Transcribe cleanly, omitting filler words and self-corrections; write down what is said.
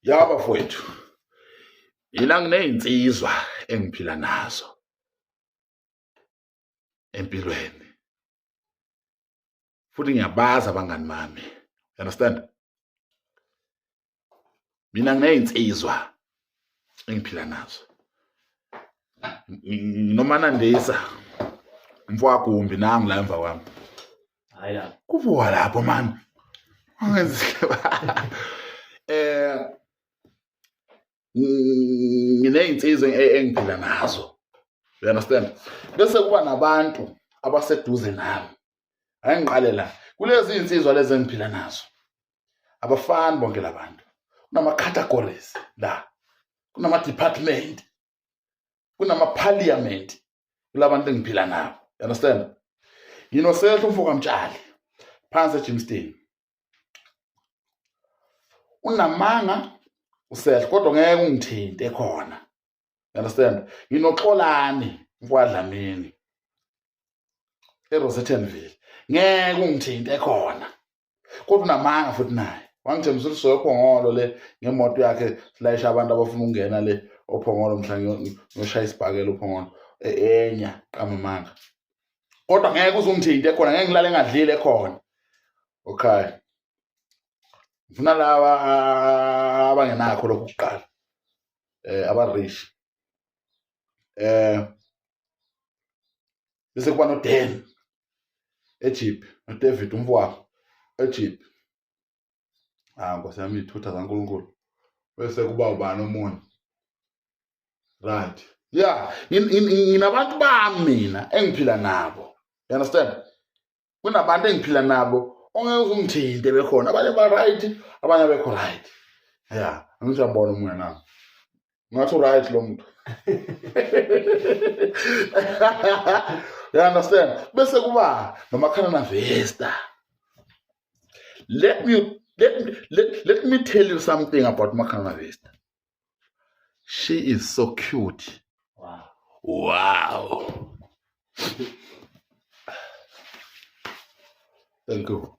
Ya bafowethu, mina nginezinsizwa engiphila nazo empilweni futhi ngiyabazi abangani bami, you understand? Mina nginezinsizwa engiphila nazo, nginomanandisa mfowagumbi nangu la emva kwami. Hayi la. Kuvuka lapho mani. Eh nginezinsizwa engiphila nazo. You understand? Bese kuba nabantu abaseduze nami. Ake ngiqale la. Kulezi izinsizwa lezi engiphila nazo. Abafani bonke labantu. Kunama categories la. Kunama department. Kunama parliament. Kulabantu engiphila nabo. You understand? Nginosehlo umfo kaMtshali phansi eJimston. Unamanga uSehlo kodwa ngeke ungithinte khona. You understand? Nginoxolani mfwadlamini eRosettenville. Ngeke ungithinte khona. Kodwa unamanga futhi naye. Wangithembisa ukuthi soyophongolo le ngemoto yakhe silayisha abantu abafuna ukungena le ophongolo mhla ngiyoshaya isibhakela uphongolo enya qama amanga. Kodwa ngeke uze ungithinte khona, ngeke ngilale ngadlile khona. Okay. Ngifuna laba abangenakho lokhu kuqala. Aba-rich. Bese kuba noDan eJeep, noDavid umfowabo eJeep. Ah, Nkosi yami, iy'thutha zaNkulunkulu. Bese kuba ubani omunye? Right. Yeah, nginabantu bami mina engiphila nabo. You understand? Kunabantu engiphila nabo ongeke uzungithinte bekhona. Abanye ba right, abanye abekho right. Yeah, angithi uyambona omunye na. Ngathi right lo muntu. You understand? Bese kuba nomakhanana Vesta. Let me let me let, let me tell you something about Makhanana Vesta. She is so cute. Wow. Wow. Thank you.